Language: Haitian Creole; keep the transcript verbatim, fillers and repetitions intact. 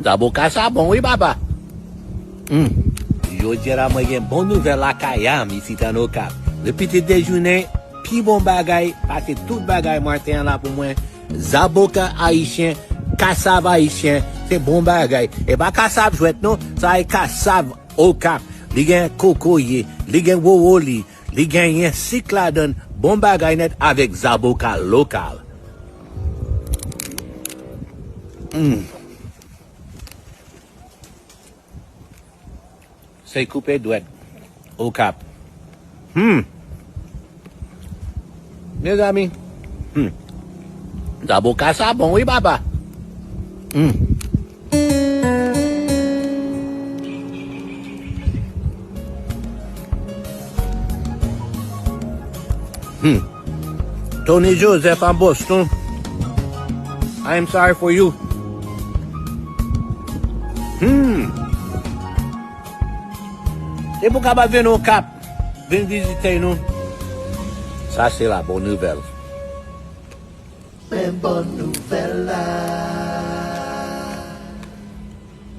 Zaboka sa bon wi papa. Hmm. Jodi a la mwen gen bon nouvèl lakay a m isit an Okap. Le pitit dejounen, pi bon bagay pase tout bagay maten an la pou mwen. Zaboka ayisyen, kasav ayisyen, se bon bagay. E pa kasav jwèt non, sa e kasav Okap. Li gen kokoye, li gen wowoli, li genyen sik ladann, bon bagay nèt avèk zaboka lokal. Hmm. Se koupe dwèt Okap. Hmm. Mezanmi. Hmm. Zaboka sa bon wi papa. Hmm. Hmm. Tony Joseph an Boston. I am sorry for you. Hmm. E pou kapab vin Okap, vin vizite nou. Sa se la bon nouvèl. Men bon nouvèl la.